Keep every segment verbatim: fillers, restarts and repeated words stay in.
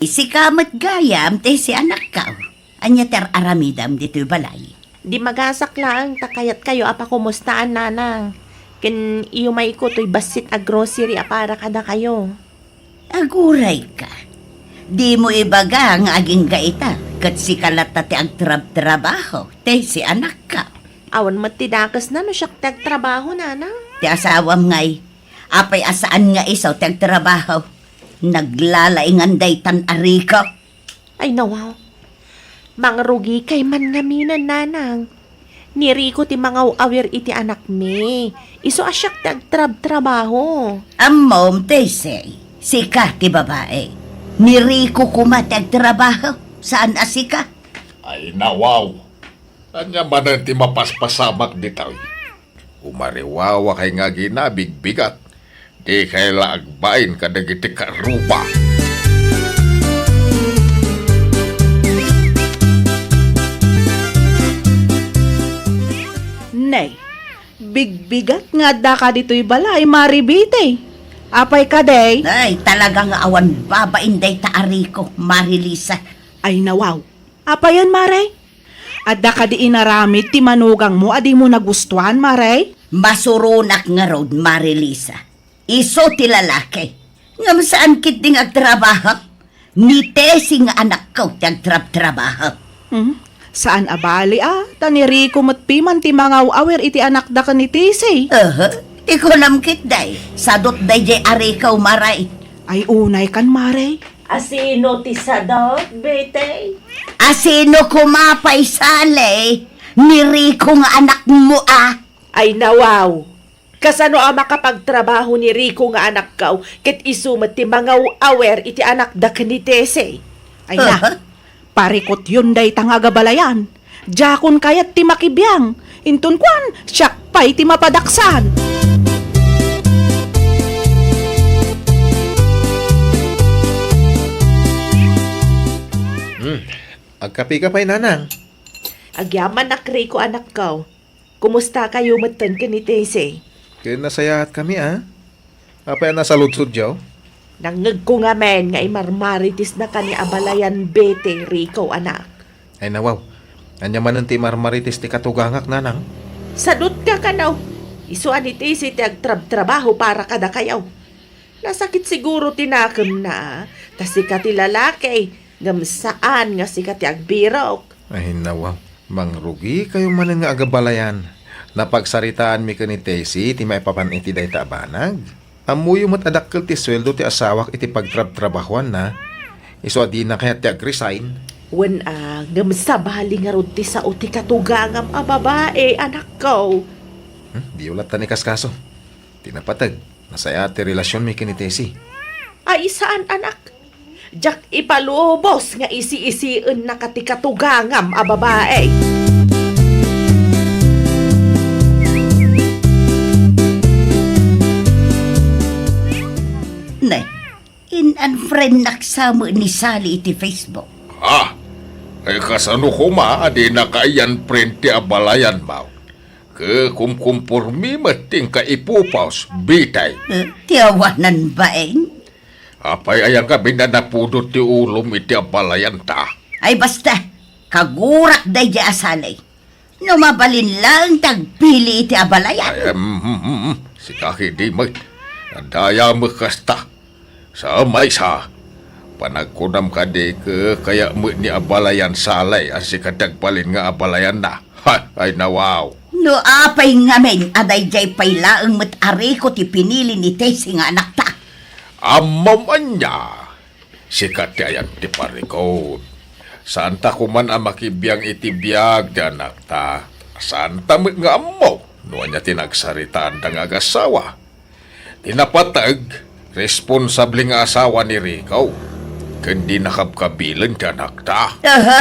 Sika met gayam, Tessie, anakko. Ania ti ar-aramidem ditoy balay? Di magasak laeng ta kayatkayo a pakumustaan, nanang. Ken iyumayko toy bassit a grocery a para kadakayo. Agurayka. Dimo ibaga nga agingga ita, ket sika latta ti agtrabtrabaho, Tessie, anakko. Awan met ti dakesna no siak ti agtrabaho, nanang. Ti asawam ngay, apay a saan nga isu ti agtrabaho? Naglalaingan daytan a Rico. Ay, nawaw. Mangrugikay man ngaminen, nanang. Ni Rico ti mangaw-awir iti anakmi. Isu a siak ti agtrabtrabaho. Ammom, Tessie, sika ti babai. Ni Rico koma ti agtrabaho, saan a sika. Ay, nawaw. Ania manen ti mapaspasamak ditoy? Umariwawakay nga aginabigbigat, dikay la agbain kadagiti karuba. Nay, bigbigat nga addaka ditoy balay, Mari Betty. Apay kadi? Ay, talaga nga awan babain dayta a Rico, Mari Lisa. Ay, nawaw. Apayen, Mari? Adda kadi inaramid ti manugangmo a dimo nagustuan, Mari? Masuronak ngarud, Mari Lisa. Isu ti lalaki. Ngem saan ketdi nga agtrabaho? Ni Tessie nga anakko ti agtrabtrabaho. Hmm? Saan a bali a, ta ni Rico met piman ti mangaw-awir iti anakda ken ni Tessie. Aha, ti kunam ketdi, sadut daydiay a Rico, Mari. Ay, unay kan, Mari. Asino ti sadut, Betty? Asino koma pay, Sally? Ni Rico nga anakmo a? Ay, nawaw. Kasano a makapagtrabaho ni Rico nga anakko ket isu met ti mangaw-awir iti anakda ken ni Tessie? Ay na, aha, parikutyon dayta nga agabalayan. Diakon kayat ti makibiang. Inton kuan, siak pay ti mapadaksan. Hmm. Agkapika pay, nanang? Agyamanak, Rico, anakko. Kumustakayo metten ken ni Tessie? Ken nasayaatkami a. Apay a nasaludsodyo? Nangngegko ngamin nga imarmaritisnaka ni abalayan Betty, Rico, anak. Ay, nawaw. Ania manen ti imarmaritis ti katugangak, nanang? Sadut ka kano. Isu a ni Tessie ti agtrabtrabaho para kadakayo. Nasakit siguro ti nakemna, ta sika ti lalaki, ngem saan nga sika ti agbirok. Ay, nawaw. Mangrugikayo manen nga agabalayan. Napagsaritaanmi ken ni Tessie ti maipapan iti dayta a banag. Ammoyo met a dakkel ti sueldo ti asawak iti pagtrabtrabahuanna. Isu a dina kayat ti agresign. Wen a, ngem sabali ngarud ti sao ti katugangam a babai, anakko. Hmm, diyo latta ni kaskaso. Ti napateg, nasayaat ti relasionmi ken ni Tessie. Ay, saan, anak? Diak ipalubos nga isi-isiennaka ti katugangam a babai. Ne, in-unfriendnak sa met ni Sally iti Facebook. Ha? Ay, kasano koma a dinaka i-unfriend ti abalayanmo? Ket kumkumpormi met ti inka ipupos, Betty. Eh, ti awanan bain? Apay aya ngamin a napudot ti ulom iti abalayanta? Ay basta, kagurak daydiay a Sally. No mabalin laeng ti agpili iti abalayan. Ay, em, em, em, em. Sika ketdi met. Adda aya met kasta. Sa maysa, panagkunam kadi ket kaya met ni abalayan Sally a sika ti agbalin nga abalayanna. Ha, ay nawaw. No apay ngamin a daydiay pay laeng met a Rico ti pinili ni Tessie nga anakta. Ammom ania, sika ti ayan ti parikut. Saanta koman a makibiang iti biag ti anakta. Saanta met nga ammo no ania ti nagsaritaanda nga agasawa. Ti napateg, responsable nga asawa ni Rico, ken di nakabkabilen ti anakta. Aha.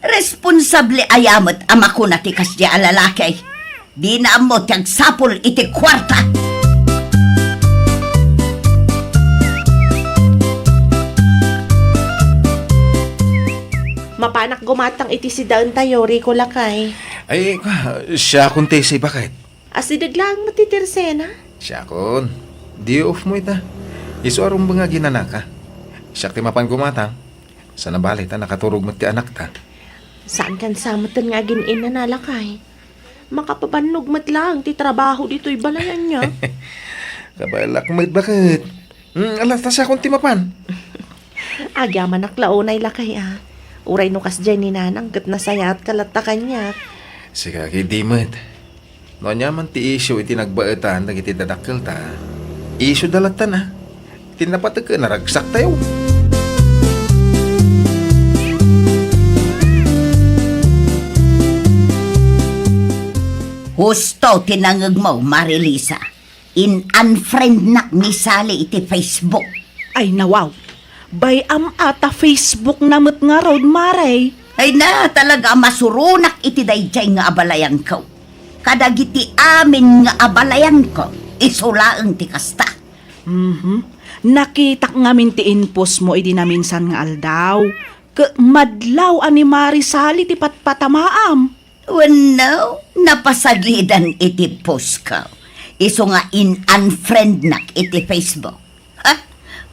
Responsable aya met a makuna ti kasdiay a lalaki. Dina ammo ti agsapul iti kuarta. Mapanak gumatang iti sidaentayo, Rico lakay. Ay, siakon ti sibaket. Asideg laeng met ti tersena? Siakon. Day off mo ita. Isu a rumbeng a ginanaka. Siak ti mapan gumatang. Sana bale ta nakaturog met ti anakta. Saankan sa metten nga agin-innana, lakay. Makapabannog met laeng ti trabaho ditoy balay ania. Kabaelak met, baket. Hmm, ala, ta siakon ti mapan. Agyamanak la unay, lakay, a. Uray no kasdiay ni Nanang ket nasayaatka latta kaniak. Sika, ket di met. No aniaman ti isyu iti nagbaetan dagiti dadakkelta, isyuda latta, a. Ti napateg ket naragsaktayo. Husto ti nangngegmo, Marilisa. In-unfriendnak ni Sally iti Facebook. Ay, nawaw. Bay-am a ta Facebook na met ngarud, Mare. Ay na, talaga a masuronak iti daydiay nga abalayanko. Kadagiti amin nga abalayanko, isu laeng ti kasta. Mhm. Nakitak ngamin ti in-post mo idi naminsan nga aldaw. Ket madlaw a ni Mare Sally ti patpatamaam. Wenno, napasagidan iti post ko. Isu nga in-unfriendnak iti Facebook. Ha?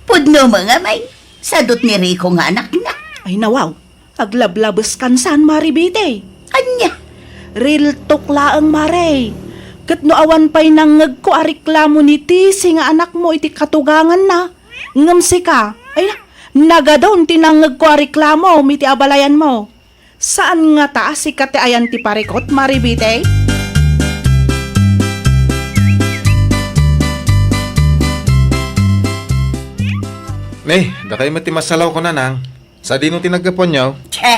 Pudno mo ngamin, sadut ni Rico nga anakna. Ay, nawaw. Aglablabeskan saan, Mare Betty. Ania? Real talk laeng, Mare. Ket no awan pay nangngegko a reklamo ni Tisi nga anakmo iti katuganganna, ngem sika, ay na, nagadun ti nangngegko a reklamo iti abalayanmo. Saan ngata a sika ti ayan ti parikut, Mare Betty? Ne, dakay met ti masalawko, Nanang. Sadino ti naggapuanyo? Che!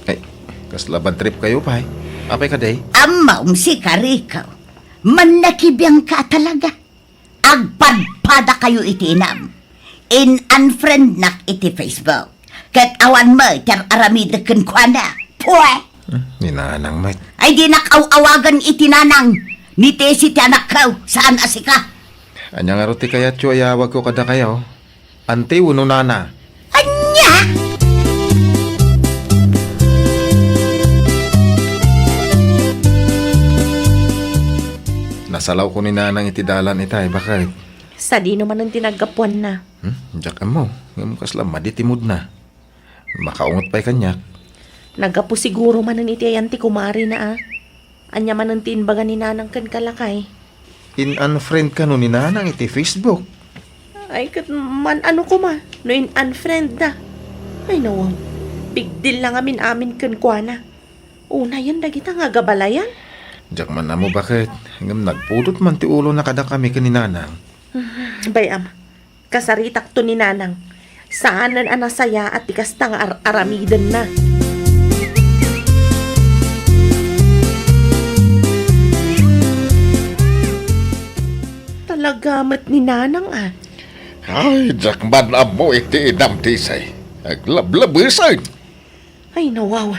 Ay, kasla bad trip kayo pay. Apay kadi? Ammom, sika, Rico. Mannakibiangka talaga. Agpadpadakayo iti inam. In-unfriendnak iti Facebook. Ket awan met ti ar-aramidek kenkuana. Pue! Hmm, ni Nanang met. Ay, dinak aw-awagan iti Nanang. Ni Tesi ti anakko, saan a sika. Ania ngarud ti kayatyo a iyawagko kadakayo? Anti wenno nana? Ania? Nasalawko ni Nanang iti dalan itay, baket. Sadino manen ti naggapuanna? Hmm? Diak ammo. Ngem kasla madi ti moodna. Makaunget pay kaniak. Naggapu siguro manen iti ayan ti kumarina, a. Ania manen ti imbaga ni Nanang kenka, lakay? In-unfriend kano ni Nanang iti Facebook. Ay, ket man-ano koma no in-unfriendda? Ay, nawaw. Big deal la ngamin amin kenkuana. Unayen dagita nga agabalayan. Diak man ammo, baket. Ngem nagpudot man ti ulona kadakami ken ni Nanang. Bay-am. Kasaritakto ni Nanang. Saanen a nasayaat ti kasta nga ar-aramidenna. Talaga met ni Nanang, a. Ay, diak man ammo iti inam, Tisay. Aglablabesen. Ay, nawaw.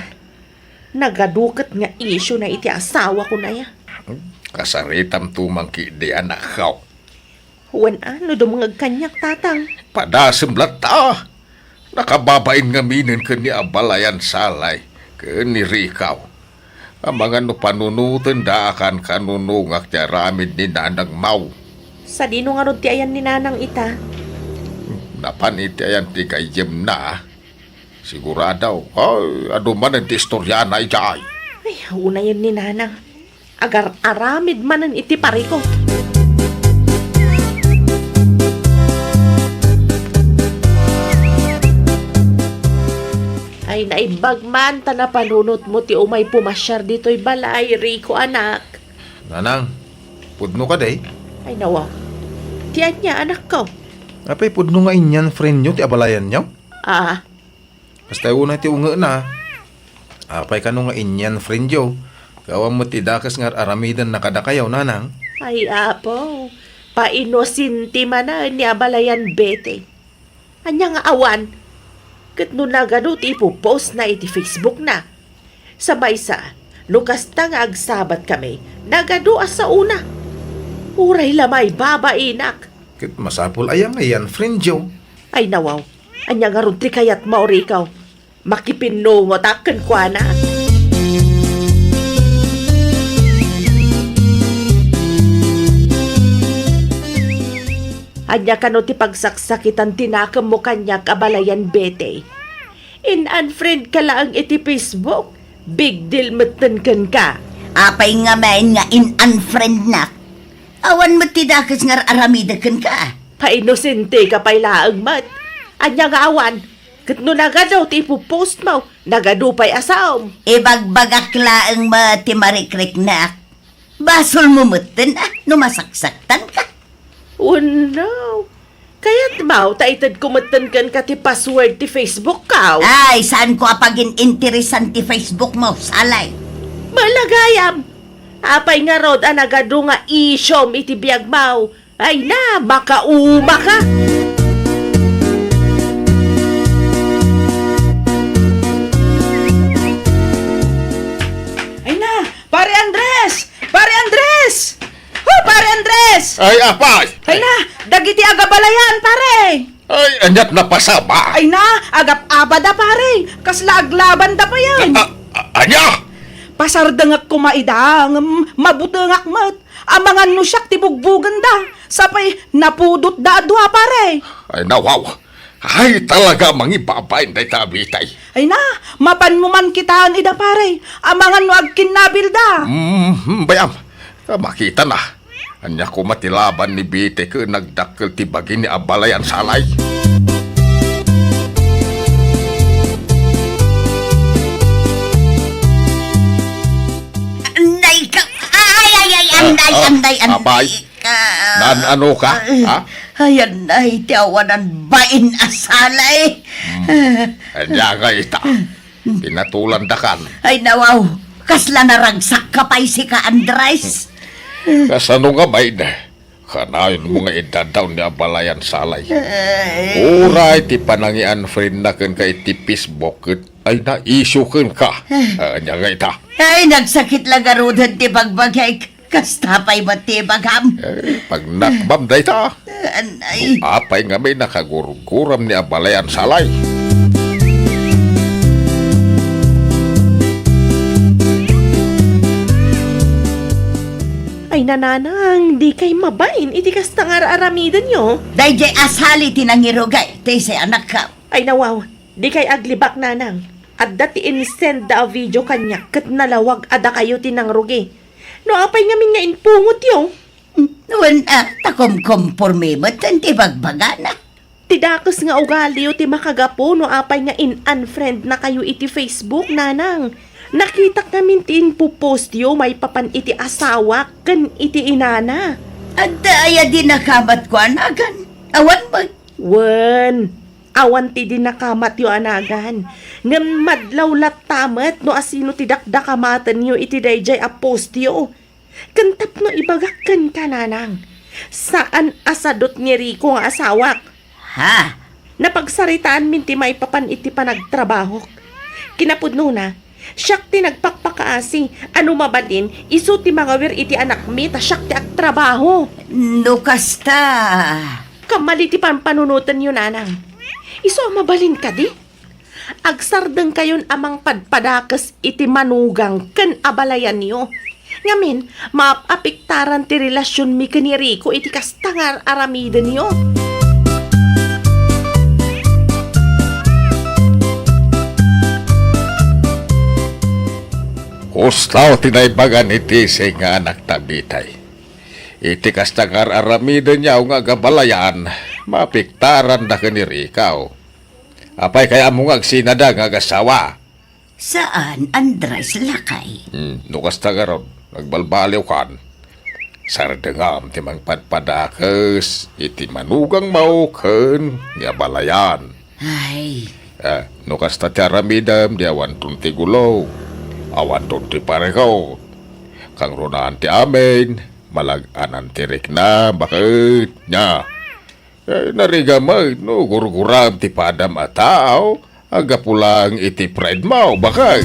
Nagadu ket nga isyu na iti asawako, aya. Kasaritam tumang ketdi, anakko. Wen a, no dumngeg kaniak, Tatang. Padasem latta. Nakababain ngaminen ken ni abalayan Salay ken ni Rico. Amangan no panunotenda a kankanunongak ti aramid ni Nanang Mau. Sadino ngarud ti ayan ni Nanang ita? Napan iti ayan ti gayyemna. Sigurado, ay, adu manen ti istoriana idiay. Ay, unayen ni Nanang. Agar-aramid manen iti parikut. Ay, naimbag man ta napanunotmo ti umay pumasiar ditoy balay, Rico, anak. Nanang, pudno kadi? Ay, nawa. Ti ania, anakko? Apay pudno nga in-unfriendyo ti abalayanyo? Ah, Kasta unay ti ungena. Apay kano nga in-unfriendyo? Awan met ti dakes nga ar-aramidenna kadakayo, Nanang. Ay, Apo, painosente manen ni abalayan Betty. Ania nga awan? Ket no nagadu ti ipo-postna iti Facebookna. Sa maysa, no kasta nga agsabatkami, nagadu a saona. Uray la maibabainak. Ket masapul aya nga i-unfriendyo? Ay, nawaw. Ania ngarud ti kayatmo, Rico? Makipinnungotak kenkuana? Ania kano ti pagsaksakitan ti nakemmo kaniak a balayan, Betty? In-unfriend ka laeng iti Facebook, big deal metten kenka. Apay ngamin nga in-unfriendnak? Awan met ti dakes nga ar-aramidek kenka. Painosente ka pay laeng met. Ania nga awan? Ket no nagadu ti ipopost mo, nagadu pay a saom. Ibagbagak laeng met ti marikriknak. Basolmo metten a no masaksaktanka. Wenno, kayatmo ta itedko metten kenka ti password ti Facebook ko? Ay, saanko a pagin-interesan ti Facebook mo, Salay. Malagayam. Apay ngarud a nagadu nga isyom iti biagmo? Ay na, makauma ka! Ay na, Pare Andres! Pare Andres! Oh, Pare Andres! Ay, apay! Ay na, dagiti agabalayan, pare! Ay, aniat napasama? Ay na, agap-abada, pare! Kasla aglabanda payen! A, a, ania? Pasardengek koma ida, ngem mabutengak met. Amangan no siak ti bugbugenda, sapay napudotda a dua, pare. Ay, nawaw. Ay, talaga mangibabain dayta a bitay. Ay na, mapanmo man kitaen ida, pare. Amangan no agkinnabilda. Mm, bayam. Ta makitana. Ania koma ti laban ni Bitay ken nagdakkel ti bagi ni abalayan, Salay? Anday ka. Ay, ay, ay, anday, Ah, ah, anday, anday apay? Ka. Naan-ano ka? Ha? Ay, anday, ti awanan bain a Salay. Hmm. Ania nga ita? Pinatulandakan. Ay, nawaw. Kasla naragsak ka pay sika, Andres. Kasano nga bain? Kanayonmo nga idadaw ni abalayan, Salay. Ay. Uray ti panangi-unfriendna kenka iti Facebook ket ay na-issue kenka. Ah, ania nga ita? Ay, nagsakit la garuden ti bagbagik. Kasta pay met ti ibagam. Eh, pagnakbam dayta. Anay. No apay ngamin a kagurguram ni abalayan, Salay? Ay, nanang, dikay mabain iti kasta nga ar-aramidenyo. Daydiay a Salay ti nangirugay, ti say anakko. Ay, nawaw, dikay aglibak, nanang. Adda ti insend da a video kaniak ket nalawag a dakayo ti nangrugi. No apay ngamin nga impungotyo? Wen, ah, ta kumkomporme met ken ti bagbagana. Ti dakes nga ugaliyo ti makagapu no apay nga in-unfriendnakayo iti Facebook, nanang. Nakitak ngamin ti inpopostyo maipapan iti asawak ken iti inana. Adda aya di nakamatko a nagan? Awan met. Wen, awan ti di nakamatyo a nagan. Ngem madlaw latta met no asino ti dakdakamatenyo iti daydiay a postyo. Ken tapno ibagak kenka, nanang, saan a sadut ni Rico nga asawak. Ha? Napagsaritaanmin ti maipapan iti panagtrabahok. Kinapudnona, siak ti nagpakpakaasi a no mabalin, isu ti mangawir iti anakmi ta siak ti agtrabaho. No kasta, Kammali ti panpanunotenyo, nanang. Isu a mabalin kadi? Agsardengkayon a mangpadpadakes iti manugang ken abalayanyo. Ngamin, maap-apiktaran ti relasionmi ken ni Rico iti kasta nga ar-aramidenyo. Kasta ti naibaga ni Tisay nga anakta, Bitay. Iti kasta nga ar-aramidenyo nga agabalayan, maapektaranda ken ni Rico. Apay kayatmo nga agsinada nga agasawa? Saan, Andres, lakay. Hmm, no kasta garud, nagbalbaliwkan. Sardengam ti mangpadpadakes iti manugangmo ken ni abalayan. Ay. Eh, no kasta ti aramidem, di awanton ti gulo, awanton ti parikut. Kangrunaan ti amin, malag-anan ti rikna, baket, nia. Eh, narigat met no gurguram ti padam a tao, aggapu laeng iti pride mo, baket.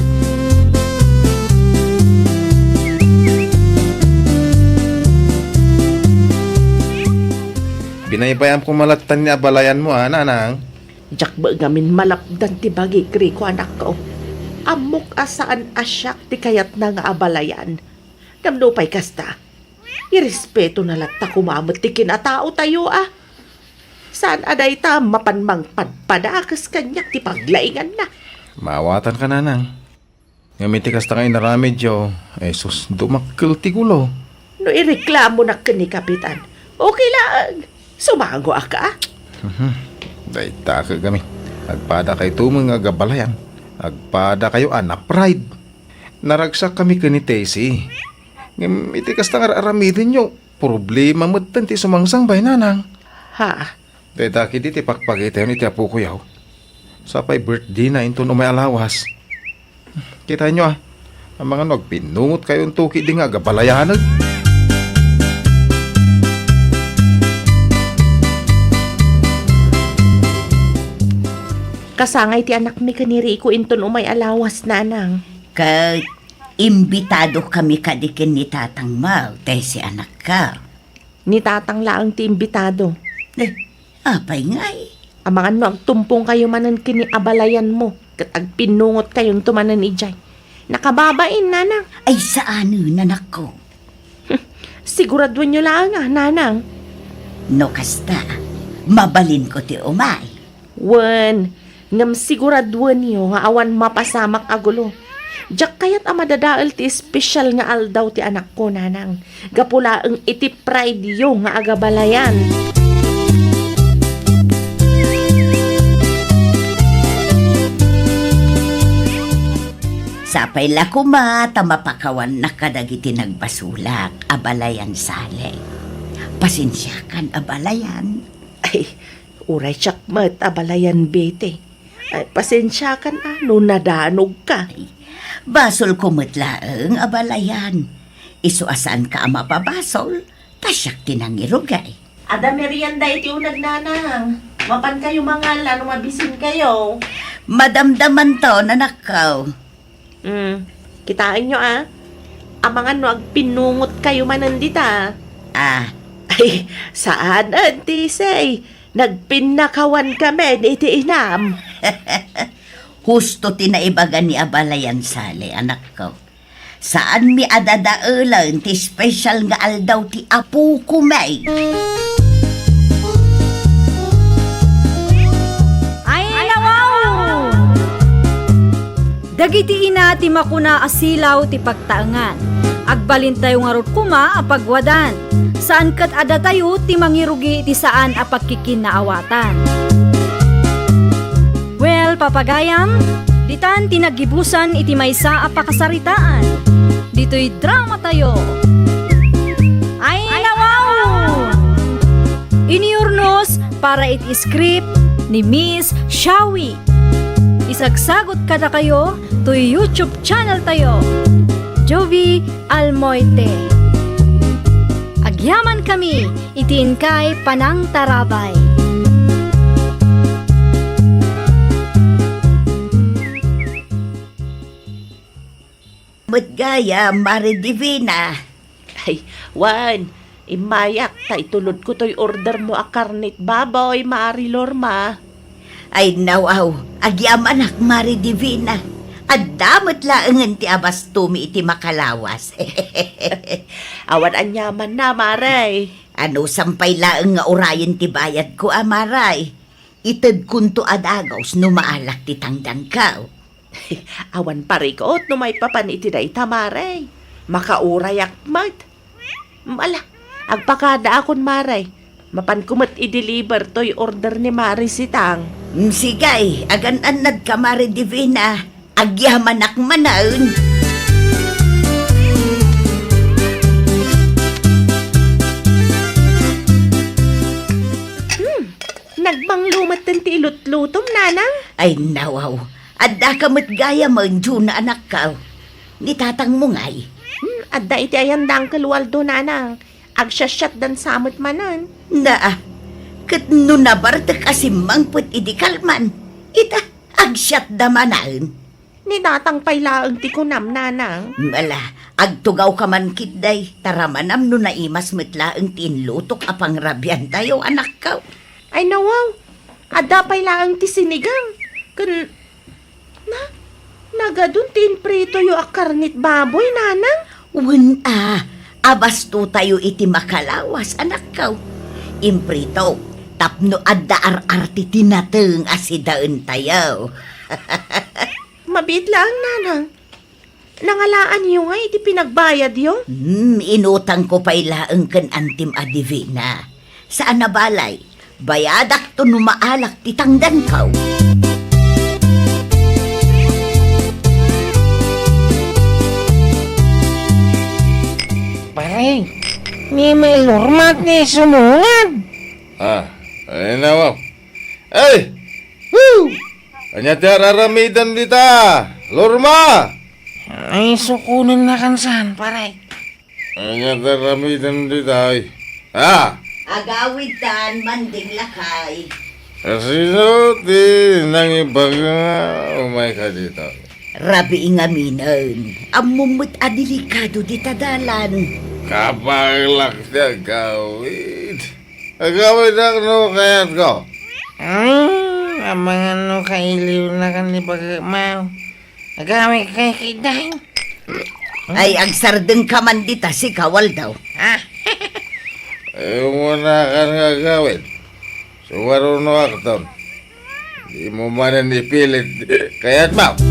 Binaybayam koma latta ni abalayanmo, a, nanang. Diak met ngamin malapdan ti bagik, Rico, anakko. Ammok a saan a siak ti kayatna nga abalayan. Ngem nupay kasta, irespetona latta koma met ti kinataotayo, a. Saan a dayta mapan mangpadpadakes kaniak ti paglainganna. Maawatanka, nanang. Ngem iti kasta nga inaramidyo, eh, sus, dumakkel ti gulo. No ireklamonak ken ni Kapitan, okay laeng. Sumangoak a. Mhm. Dayta kagami. Agpadakayto met nga agabalayan. Agpadakayo a na-pride. Naragsakkami ken ni Tessie. Ngem iti kasta nga ar-aramidenyo, problema metten ti sumangsangbay, nanang. Ha? Dayta ketdi ti pakpakitayon iti apokoyo. Sapay birthday na inton umay a lawas. Kitaenyo a, amangan no agpinnungotkayo intoy ketdi nga agabalayanen. Kasangay ti anakmi ken ni Rico inton umay a lawas, nanang. Ket imbitadokami kadi ken ni tatangmo, Tessie anakko. Ni tatang laeng ti imbitado. Eh, apay ngay? Amangan no agtumpongkayo manen ken ni abalayanmo, ket agpinnungotkayonto manen idiay. Nakababain, nanang. Ay, saanen, anakko. Siguraduenyo laeng a, nanang. No kasta, mabalinko ti umay. Wen, ngem siguraduenyo nga awan mapasamak a gulo. Diak kayat a madadael ti espesyal nga aldaw ti anakko, nanang, gapu laeng iti pride-yo nga agabalayan. Sapay la koma ta mapakawannak kadagiti nagbasolak, abalayan Sally. Pasensiakan, abalayan. Ay, uray siak met, abalayan Betty. Ay, pasensiakan a no nadanogka. Ay, basolko met laeng, abalayan. Isu a saanka a mapabasol, ta siak ti nangirugay. Adda merienda iti uneg, nanang. Mapankayo mangan no mabisinkayo. Madamdamanto, anakko. Hmm, kitaenyo a. Amangan no agpinnungotkayo manen dita. Ah. Ay, saan, Tessie. Nagpinnakawankami iti inam. Husto ti naibaga ni abalayan Sally, anakko. Saanmi a dadaelen ti espesyal nga aldaw ti apokomi. Ay, nawaw! Dagiti ina ti makuna a silaw ti pagtaengan. Agbalintayo ngarud koma a pagwadan. Saan ket a datayo ti mangirugi iti saan a pagkikinnaawatan. Well, papagayam, ditan ti naggibusan iti maysa a pakasaritaan. Ditoy dramatayo. Ay, nawaw! Iniurnos para iti script ni Miss Shawi. Isagsagot kadakayo toy YouTube channel tayo, Jovie Almoite. Agyamankami iti inkay panangtarabay. Met gayam, Mare Divina. Ay, wen, immayak ta itulodko toy ordermo a karnit baboy, Mare Lorma. Ay, nawaw, agyamanak, Mare Divina. Adda met laengen ti abastomi iti makalawas. Awan aniamanna, Mare. Anusam pay laeng nga urayen ti bayadko a, Mare. Itedkonto a dagus no maalak ti tangdangko. Awan parikot no maipapan iti dayta, Mare. Makaurayak met. Ala, agpakadaakon, Mare. Mapanko met i-deliver toy order ni Mare Sitang. Mm, sige, agan-annadka, Mare Divina. Agyamanak manen. Hmm, nagmanglo metten ti ilutlutom, nanang? Ay, nawaw. Addaka met gayamen, Juna, anakko. Ni tatangmo ngay? Hmm, adda iti ayan da Uncle Waldo, nanang. Agsiasiatdan sa met manen. Naa, ket no nabartek a simmangpet idi kalman, ita, agsiatda manen. Ni tatang pay laeng ti kunam, nanang. Ala, agtugawka man ketdi, ta ramanam no naimas met laeng ti inlutok a pangrabiantayo, anakko. Ay, nawaw, adda pay laeng ti sinigang. Ken, na, nagadun ti impritoyo a karnit baboy, nanang? Wen a, abastotayo iti makalawas, anakko. Impritok, Tapno adda ar-arte ti nateng a sidaentayo. Mabiit laeng, nanang. Nangalaanyo ngay iti pinagbayadyo? Hmm, inutangko pay laeng ken Antim a Divina. Saan a balay, bayadakto no maalak ti tangdanko. Pare, ni may lurmat ni sumungad. Ah, ay, nawaw. Ay! Woo! Ania ti ar-aramidem dita? Lurma! Ay, sukunen na kansan, pare. Ania ti ar-aramidem dita, ay? Ha? Agawidtan, Manding Lakay. Sino ti nangibaga umayka dita? Rabii ngaminen, ammom met a delikado dita dalan. Kabaelak ti agawid. Agawidak no kayatko. Hmm, amangan no kailiwnak ni bagakmaw. Agawid kay kiday. Ay, agsardengka man dita, sika, Waldo. Ah. Ay, umuna kan nga agawid. Sumarunoakton. Dimo manen ipilit. Kayatmo.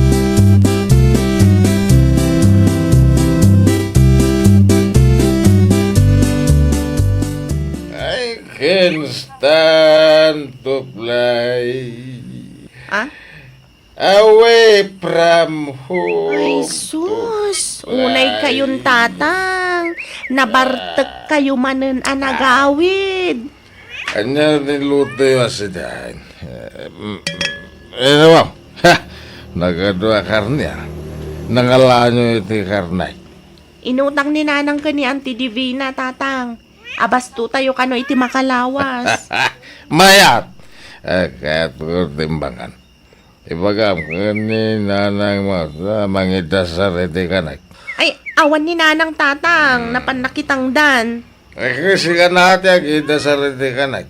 I can't stand to fly. Ah? Away from home. Ay, sus. Unay kayon, tatang. Nabartek kayo manen a nagawid. Ania ti lutoyo a sidaen? Eh, mm, eh, nawa. Ha! Nagadu a karne, ah. Nangalaanyo iti karne. Inutang ni Nanang ken ni Auntie Divina, tatang. Abasto tayo kano iti makalawas. Mayat! Eh, kayatko timbangan. Ibagam ken ni Nanang mo ta mangidasar iti kanek. Ay, awan ni Nanang, tatang, napan nakitangdan. Ay, kasi ka na ti agidasar iti kanek.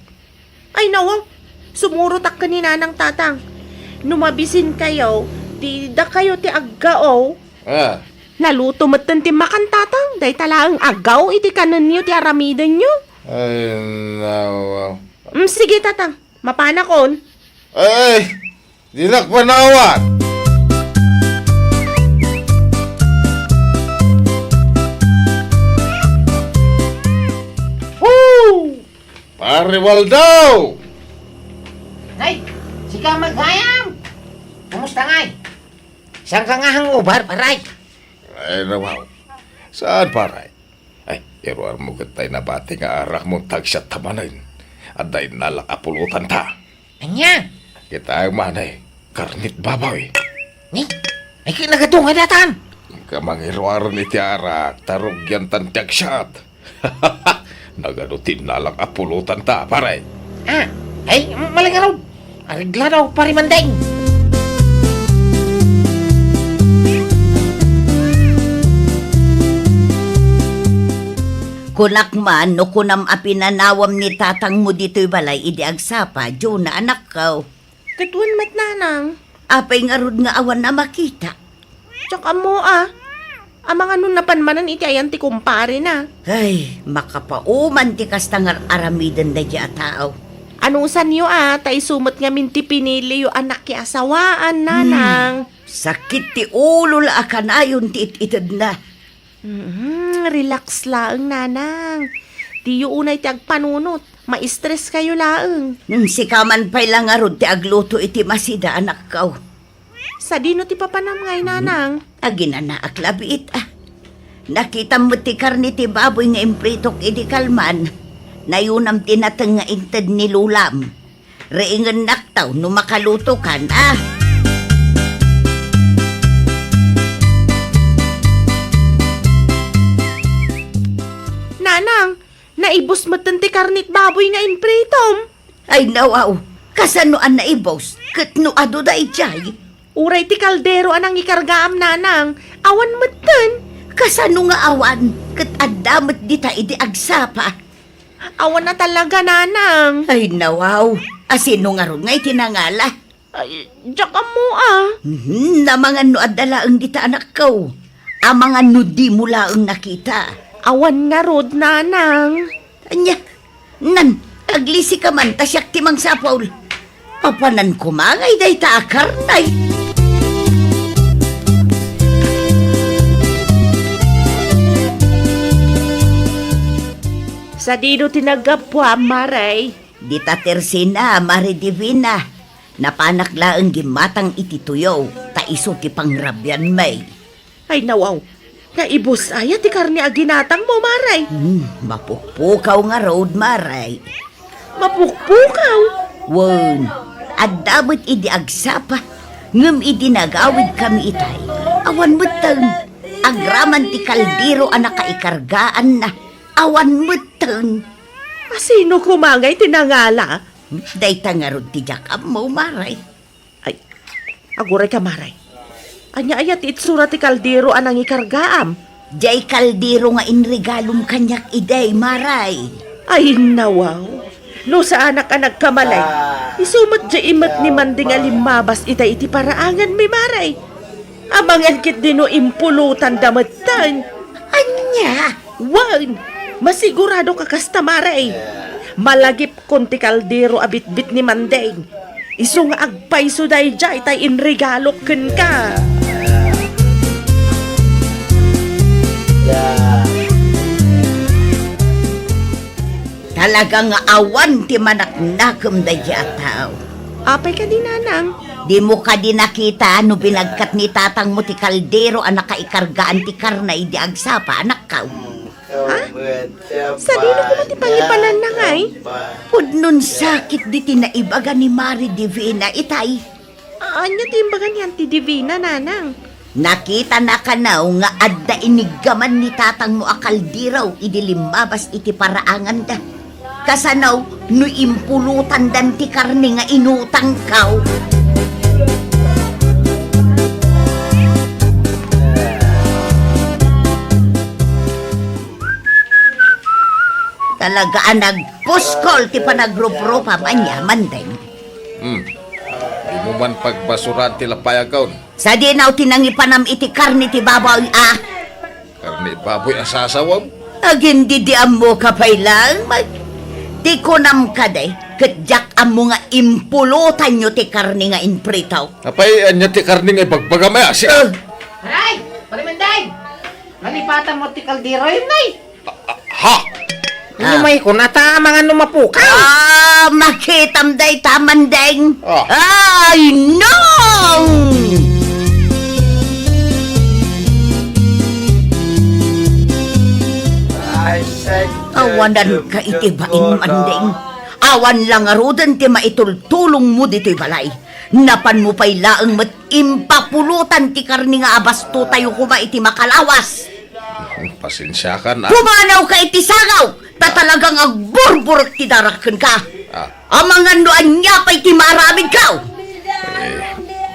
Ay, nawa, sumurotak ken ni Nanang, tatang. No mabisin kayo, di dakayo ti aggao. Ah. Naluto metten ti makan, tatang. Dayta laeng aggao iti kanenyo ti aramidenyo. Ay, nawa. Mm, sige, tatang. Mapanakon. Ay, ay, dinak panawan. Woo! Pare Waldo! Ay, sika maggayam! Kumusta ngay? Saan ka nga hangover, paray? Ay, nawaw. Saan, paray? Ay, iruar mo ket tay nabati nga arak mo tagsiat ta manen. Adda innalak a pulutan ta. Ania? Kita mani, karnit baboy. Ni? Ay, kinagato nga datan. Kamangiruaren iti arak, tarugyan tan tagsiat. Nagadu ti innalak a pulutan ta, pare. Ah, ay, malingarod. Areglado, pare Mandeng. Kunak man no kunam a pinanawam ni tatangmo ditoy balay idi agsapa, Jonah, anakko. Ket wen met, nanang. Apay ngarud nga awan a makita? Diak ammo a. Amangan no napan manen iti ayan ti kumparena. Ay, makapauman ti kasta nga ar-aramiden daydiay a tao. Anusanyo a, ta isu met ngamin ti piniliyo a nakiasawaan, nanang. Hmm, sakit ti ulo la a kanayon ti it-itedna. Mm, relax laeng, nanang. Diyo unay ti agpanunot. Ma-stress kayo laeng. Mm, sika man pay la ngarud ti agluto iti masida, anakko. Sadino ti papanam ngay, nanang? Aginanaak la biit, ah. Nakitam met ti karne ti baboy nga impritok idi kalman. Nayunam ti nateng nga inted ni lulam. Reengennakto no makalutokan, ah. Nanang, naibus metten ti karnit baboy nga impritom. Ay, nawaw, kasano a naibus? Ket no adu daydiay? Uray ti kaldero a nangikargaam, nanang, awan metten. Kasano nga awan? Ket adda met dita idi agsapa. Awan a talaga, nanang. Ay, nawaw. A sino ngarud nga iti nangala? Ay, diak ammo a. Mhm, amangan no adda laeng dita, anakko. Amangan no dimo laeng nakita. Awan ngarud, nanang. Ania? Nan, Aglisika man ta siak ti mangsapul. Papanan koma ngay dayta a karne. Sadino ti naggapuam, Mare? Dita Tersina, Mare Divina. Napanak laeng gimmatang iti tuyo, ta isu ti pangrabianmi. Ay, nawaw. Naibus aya ti karne a ginatangmo, Mare? Hmm, mapukpukaw ngarud, Mare. Mapukpukaw? Wen, adda met idi agsapa, ngem idi nagawidkami itay, awan metten. Agraman ti kaldero a nakaikargaanna, awan metten. A sino koma ngay ti nangala? Dayta ngarud ti diak ammo, Mare. Ay, aguray ka, Mare. Ania aya ti itsura ti kaldero a nangikargaam? Diay kaldero nga inregalom kaniak idi, Mare. Ay, nawaw. No saanak a nagkamali, isu met diay imet ni Manding a limmabas itay iti paraanganmi, Mare. Amangan ketdi no impulotanda metten. Ania? Wen, masigurado ka kasta, Mare. Malagip kon ti kaldero a bitbit ni Manding. Isu nga agpayso daydiay tay inregalok kenka. Talaga nga awan ti manaknakem daydiay a tao. Apay kadi, nanang? Dimo kadi nakita no binagkat ni tatangmo ti kaldero a nakaikargaan ti karne idi agsapa, anakko? Ha? Sadino koma ti pangipananna ngay? Pudno sakit diti naibaga ni Mare Divina itay. A-, ania ti imbaga ni Auntie Divina, nanang? Nakitana kano nga adda iniggaman ni tatangmo a kaldero idi limmabas iti paraanganda. Kasano no impulotandan ti karne nga inutangko? Talaga a nagpuskol ti panagruprupam, ania, Manding? Hmm. Dimo man pagbasuraan ti lapayagko. Sadino ti nangipanam iti karne ti baboy, a? Karne baboy a sasawem? Agin-, diay ammoka pay laeng, may. Ti kunam kadi, ket diak ammo nga impulotanyo ti karne nga imprito. Apay, ania ti karne nga ibagbagam, a? Si- Eh. Aray! Pare Manding! Nalipatan mo ti kaldero, nay? Ah, ah, ha? Ano may kunata, mga numapukaw? Ah, makitam dayta, Manding. Ah. Ay, no! Awanan ka iti bain, Manding. Awan la ngaruden ti maitultulongmo ditoy balay. Napanmo pay laeng met impapulotan ti karne nga abasto tayo koma iti makalawas. Pasensiakan, a. Pumanaw ka iti sangaw, ta talagang agburburek ti darak kenka. Ah. Amangan no ania pay ti maaramidko. Eh,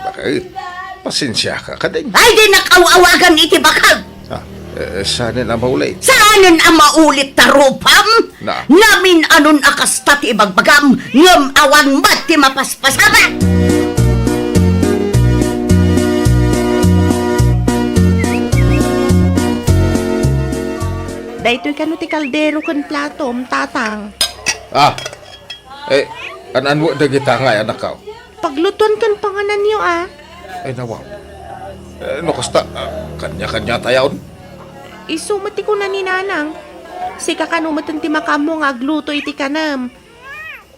bakit? Pasensiaka kadi. Ay, dinak aw-awagan iti bakag. Ah, eh, saanen a maulit? Saanen a maulit ta rupam? Na. Namin-anon a kasta ti ibagbagam, ngem awan met ti mapaspasamak. Daytoy kano ti kaldero ken platom, tatang? Ah, eh, an-anmo dagita ngay, anakko? Paglutuan ken pangananyo, a. Ay, nawaw. Eh, no kasta, ah, kanya-kanya tayon? Isu met ti kuna ni Nanang. Sika kano met ti makaammo nga agluto iti kanem.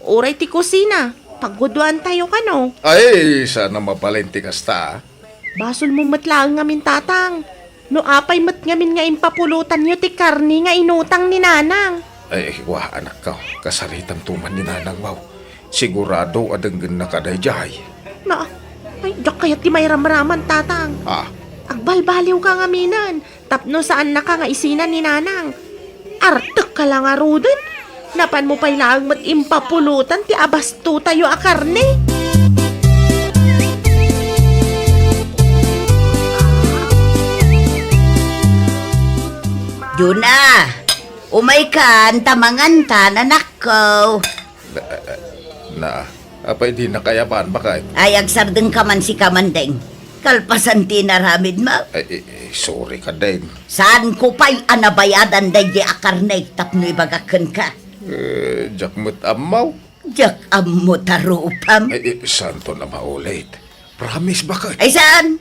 Uray ti kusina, pagguduan tayo kano. Ay, saan a mabalin ti kasta, a. Basolmo met laeng ngamin, tatang. No apay met ngamin nga impapulotanyo ti karne nga inutang ni Nanang. Ay, wa, anakko, kasaritanto man ni Nanang, wow. Sigurado a denggennaka daydiay. Na, ay, diak kayat ti mairamraman, tatang. Ah. Agbalbaliwka ngaminen. Tapno saannaka nga isina ni Nanang. Artekka la ngaruden. Napanmo pay laeng met impapulotan ti abasto tayo a karne. Juna, umaykan ta mangantan, anakko. Na, apay dinaka ayaban, baket? Ay, agsardengka man sika, Manding. Kalpasan ti inaramidmo. Ay, eh, eh, sorry ka din. Saanko pay a nabayadan daydi a karne tapno ibagak kenka. Eh, diak met ammo. Diak ammo ta rupam. Ay, eh, saanton a maulit? Promise, baket. Ay, saan?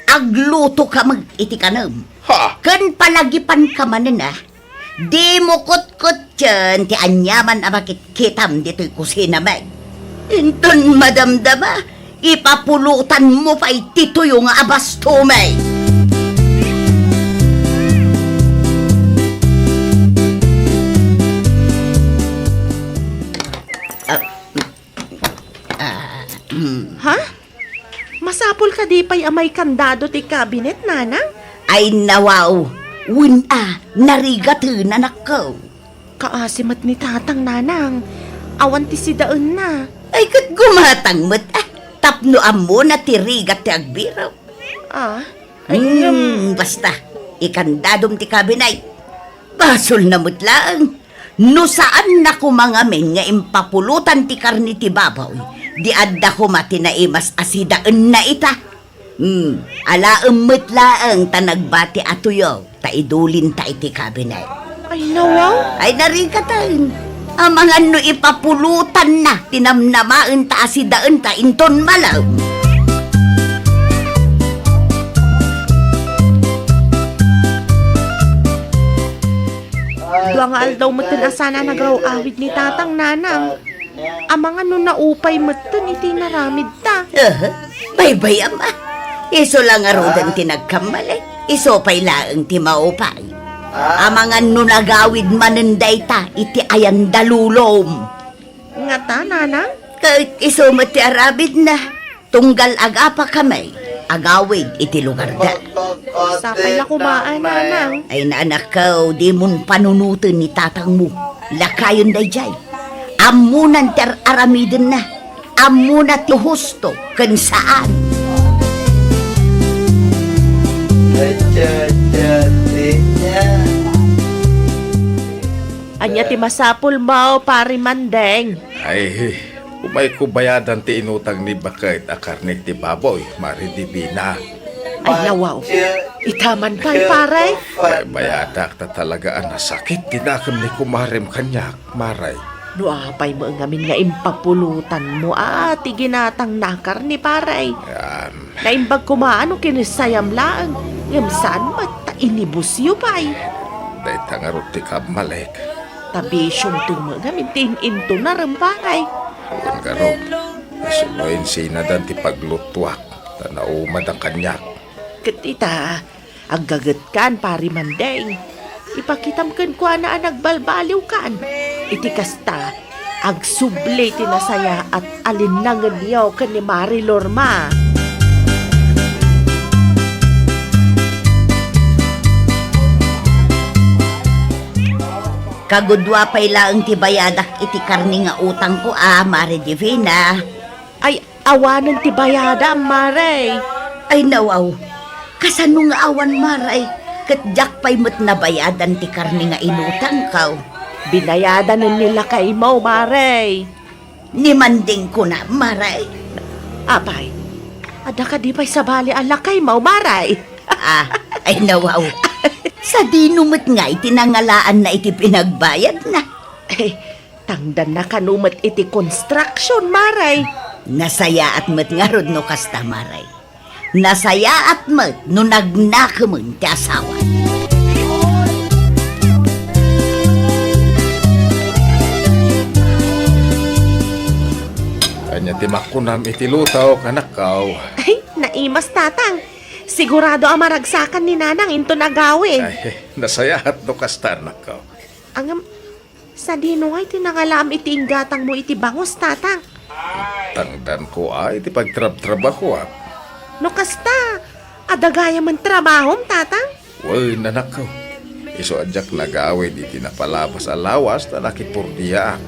Agluto ka met iti kanem. Ha? Ken palagipan ka manen, a. Dimo kutkutien ti aniaman a makitkitam ditoy kusina, met. Inton madamdama, ipapulotanmo pay ti tuyo nga abastom. Ah, ah, mm. Ha? Masapul kadi pay a may kandado ti kabinet, nanang? Ay, nawaw. Wen a, narigaten, anakko. Kaasi met ni tatang, nanang. Awan ti sidaenna. Ay, ket gumatang met, a. Tapno ammona ti rigat ti agbirok. Ah? Ay, hmm, ngem basta, ikandadom ti kabinet. Basolna met laeng. No saanna koma ngamin nga impapulotan ti karne ti baboy, di adda koma ti naimas a sidaenna ita. Hmm, alaem met laeng ta nagbati a tuyo, ta idulinta iti kabinet. Ay, nawaw? Ay, narigaten. Amangan no ipapulotanna ti namnamaenta a sidaenta inton malem. Dua nga aldaw metten a sana nagaw-awid ni tatang, nanang. Amangan no naupay metten iti inaramidta. Eh, baybay-am, a. Isu la ngaruden ti nagkammalek. Isu pay laeng ti maupay. Amangan no nagawid manen dayta iti ayanda lulom. Ngata, nanang? Ket isu met ti aramidna. Tunggal agapa kami, agawid iti lugarda. Sapay la koma, nanang. Ay, anakko, dimon panunoten ni tatangmo. Lakayon daydiay. Ammonan ti ar-aramidenna. Ammona ti husto ken saan. Ania ti masapulmo, Pari Mandeng? Ay, umayko bayadan ti inutang ni baket a karne ti baboy, Mari Divina. Ay, nawaw. Ita man pay, pare. Ay, bayadak ta talaga a nasakit ti nakem ni kumarem kaniak, Mare. No apay met ngamin nga impapulotanmo a ti ginatangna a karne, pare. Yan. Naimbag koma no kinessayam laeng, ngem saan met ta inibusyo pay. Dayta ngarud ti kammalek. Ta bisyomto met ngamin ti in-intonarem, pare. Wen ngarud, isu no insinadan ti paglutuak, ta naumadan kaniak. Ket ita, aggagetkan, Pari Mandeng. Ipakitam kenkuana a nagbalbaliwkan. Iti kasta, agsubli ti nasayaat a linnangenyo ken ni Mari Lorma. Kagudua pay laeng ti bayadak iti karne nga utangko a, Mari Divina. Ay, awanen ti bayadam, Mare. Ay, nawaw. Kasano nga awan, Mare? Ket diak pay met nabayadan ti karne nga inutangko. Binayadanen ni lakaymo, Mare. Ni Manding kuna, Mare. Apay, adda kadi pay sabali a lakaymo, Mare? Ah, ay, nawaw. Sadino met ngay ti nangalaanna iti pinagbayadna? Eh, tangdanna kano met iti construction, Mare. Nasayaat met ngarud no kasta, Mare. Nasayaat met no nagnakemen ti asawa. Ania ti makunam iti lutaok, anakko? Ay, naimas, Tatang. Sigurado a maragsakan ni Nanang inton agawid. Ay, nasayaat no kasta, anakko. Ngem, sadino ngay ti nangalaam iti inggatangmo iti bangus, Tatang? Tangdanko a iti pagtrabtrabahoak. No kasta, adda gayamen trabahom, Tatang? Wen, anakko. Isu a diak nagawid iti napalabas a lawas ta nakipurdiaak.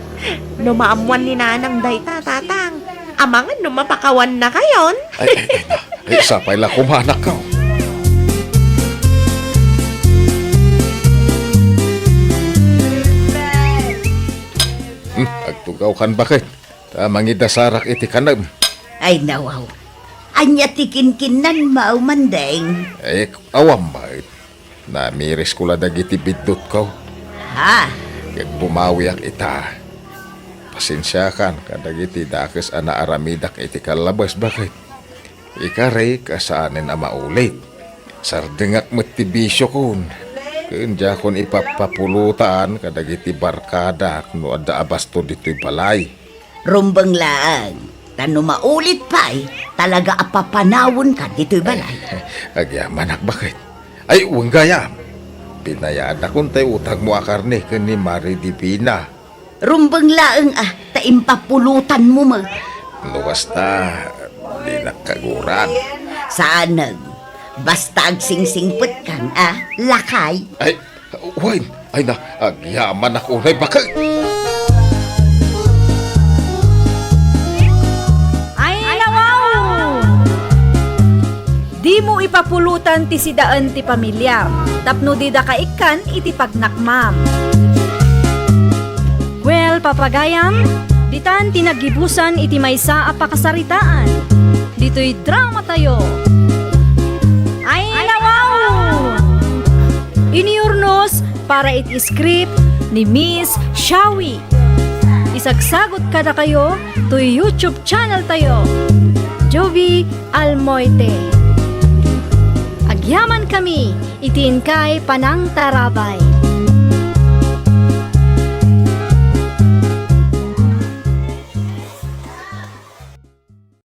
No maammuan ni Nanang dayta, Tatang, amangan no mapakawannakayon. Ay, ay, ay, na. Ay, sapay la koma, anakko. Hmm, agtugawkan, baket. Ta mangidasarak iti kanem. Ay, nawaw. Ania ti kinkinnanmo, Mandeng? Eh, awan met. Namirisko la dagiti biddutko. Ha? Ket bumawiak ita. Pasensiakan kadagiti dakes a naaramidak iti kallabes, baket. Ikari, kasaanen a maulit. Sardengak met ti bisiokon. Ken diakon ipapapulutan kadagiti barkadak no adda a basto ditoy balay. Rumbeng laeng, ta no maulit pay, talaga a papanawenka ditoy balay. Agyamanak, baket. Ay, wen gayam. Binayadakon tay utangmo a karne ken ni Mari Divina. Rumbeng laeng a, ta impapulutanmo met. No kasta, dinak kaguran. Saanen. Basta agsingsingpetkan, a, lakay. Ay, wen, ay na, agyamanak unay, baket. Ay, nawaw! Dimo ipapulutan ti sidaen ti pamiliam, tapno dida kaikkan iti pagnakmam. Well, papagayam, ditan ti naggibusan iti maysa a pakasaritaan. Ditoy dramatayo. Ay, nawaw! Iniurnos para iti script ni Miss Shawi. Isagsagut kadakayo toy YouTube channel tayo, Jovi Almoite. Agyaman kami iti inkay panangtarabay.